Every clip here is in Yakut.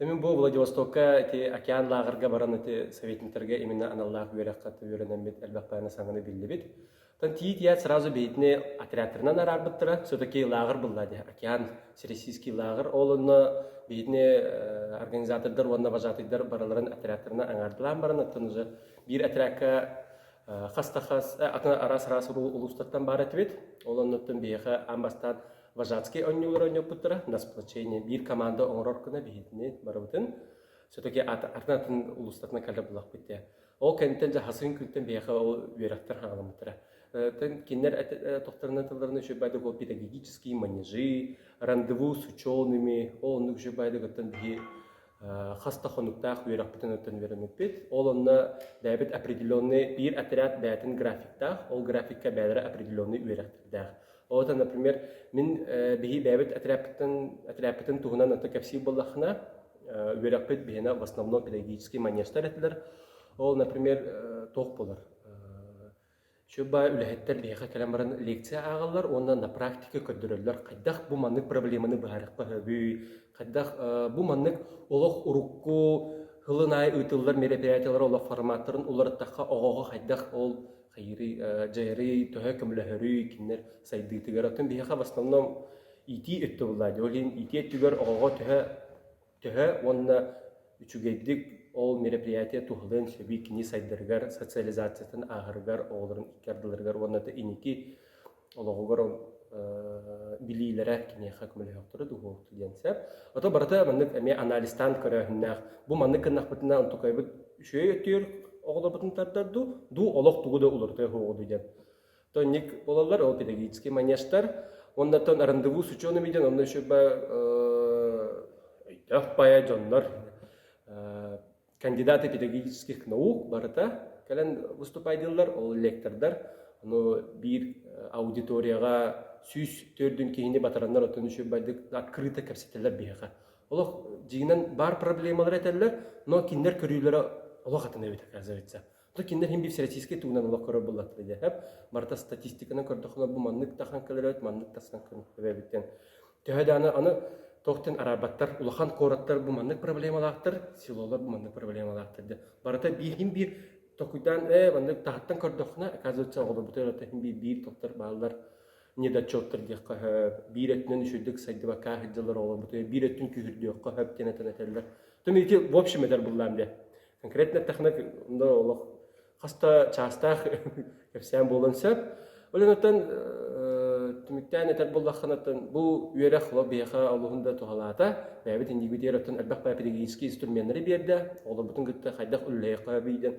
Мин бу Владивостокка ити океан лааҕырга баран ити советниктарга именно аналлаах үөрэххэ үөрэнэммит элбэх баҕайы саҥаны биллибит. Оттон тиийт сразу бэйэтини отрядтарынан араарбыттара. Все-таки лааҕыр булла дии, океан, всероссийский лааҕыр. Ол онно бэйэтини организатордар уонна вожатыйдар барыларын отрядтарынан аҥаардылаан баран, оттон уже биир отрядка хас да хас атын араас-араас улуустартан баар этибит. Ол оннуттан биһиэхэ аан бастаан вожатский оонньуулары оонньоппуттара, на сплочение биир команда оҥорор гына биһитини барыбытын все-таки атын-атын улуустарынан кэлэ булахпыт дии. Ол кэнниттэн дьэ хасын күнтэн биһиэхэ ол үөрэхтэр хаҥаламмыттара. Кинилэр тохторунан тылларынан үчүгэй байдык ол педагогические манежи, рандеву с учеными, ол оннук үчүгэй байдыгыттан биһи хас да хонуктаах үөрэхпитин оттон үөрэммиппит. Ол онно бэйэбит определенный биир отряд бэйэтин графиктаах, ол графикка бэйэлэрэ определенный үөрэхтэрдээх. Ол это, например, мин биһи бэйэбит отрядпытын, отрядпытын туһунан ото кэпсиир буоллаххына, үөрэхпит биһиэнэ в основном педагогический манежтар этилэр. Ол, например, туох буолар? Үчүгэй үлэһиттэр биһиэхэ кэлэн баран лекция ааҕаллар уонна на практика көрдөрөллөр хайдах бу маннык проблеманы быһаарыахха сөбүй, хайдах бу маннык олох урукку сылын аайы ыытыллар мероприятиелар олох форматтарын уларыттахха оҕоҕо хайдах ол хайыырый, дьайарый, төһө көмөлөһөрүй кинилэр сайдыытыгар. Оттон биһиэхэ в основном иитии өттө буолла дии. Ол иһин иитии өттүгэр оҕоҕо төһө төһө уонна үчүгэйдик ол мероприятие туһалыан сөбүй кини сайдарыгар, социализациятын ааһарыгар, оҕолорун икки ардыларыгар уонна да инники олоҕугар билиилэрэ киниэхэ көмөлөһүөхтэрэ дуһуохту диэн сөп. Ото барыта маннык эмиэ анализтаан көрөөһүннээх. Бу маннык гыннахпытына онтукайбыт үчүгэй өттүгэр оҕолорбутун тардар дуу, дуу олох тугу да уларытыа суоҕу дуу диэн. Тонник буолаллар, ол педагогический манежтар. Уонна оттон рандеву с учеными диэн онно еще өйдөөх баайа дьоннор кандидаты педагогических наук барыта кэлэн выступайдыыллар, ол лектордар. Ону биир аудиторияҕа 104 киһини батараннар оттон үчүгэйдик открыто кэпсэтэллэр биһиэхэ. Олох дьиҥинэн баар проблемалары этэллэр, но кинилэр көрүүлэрэ олох атын эбит оказывается. То кинилэр иһин биир всероссийскай тугунан олох көрөр буоллахтара диэхэп. Барыта статистиканан көрдөххүнэ бу маннык тахан кэлэр эбит, маннык тахсан кэлэр эбит диэн. Төһө даҕаны аны туохтан араарбаттар, улахан куораттар бу маннык проблемалаахтар, селолар бу маннык проблемалаахтар диэн. Барыта биир иһин биир толкуйдаан ээ маннык таһыттан көрдөххүнэ, оказывается оҕолорбутугар это иһин биир биир тохтор бааллар недочеттар диэххэ сөп, биир өттүнэн үчүгэйдик сайдыбакка сылдьаллар оҕолорбутугар биир өттүн күүһүрдүөххэ сөп диэн этэн этэллэр. Тум ити в общем этэр буллаам диэн. Конкретно эттэххинэ, онно олох хас да чаастаах кэпсээн буолуон сөп. Ол онтон түмүктээн этэр буоллаххына, бу үөрэх олох биһиэхэ олуһун да туһалаата. Бэйэбит иннибитигэр оттон элбэх педагогическай инструменнары биэрдэ. Оҕолорбутун кытта хайдах үлэлэһиэххэ сөбүй диэн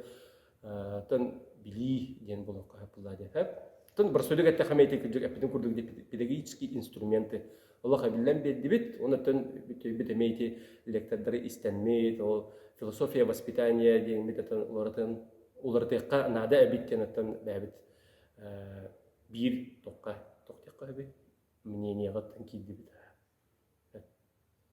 оттон билии диэн буолуохха сөп буолла диэн сөп. Оттон боростуойдук эттэххэ эмиэ ити кырдьык эппитин курдук педагогические инструменты олох эбиллэн биэрдибит. Онон бүтүйбүт эмиэ ити лектордары истэммит, ол философия воспитания диэммит оттон уларытын уларытыахха наада эбит диэн оттон бэйэбит биир тохха тохтуохха сөбүй мнениеҕа киирдибит.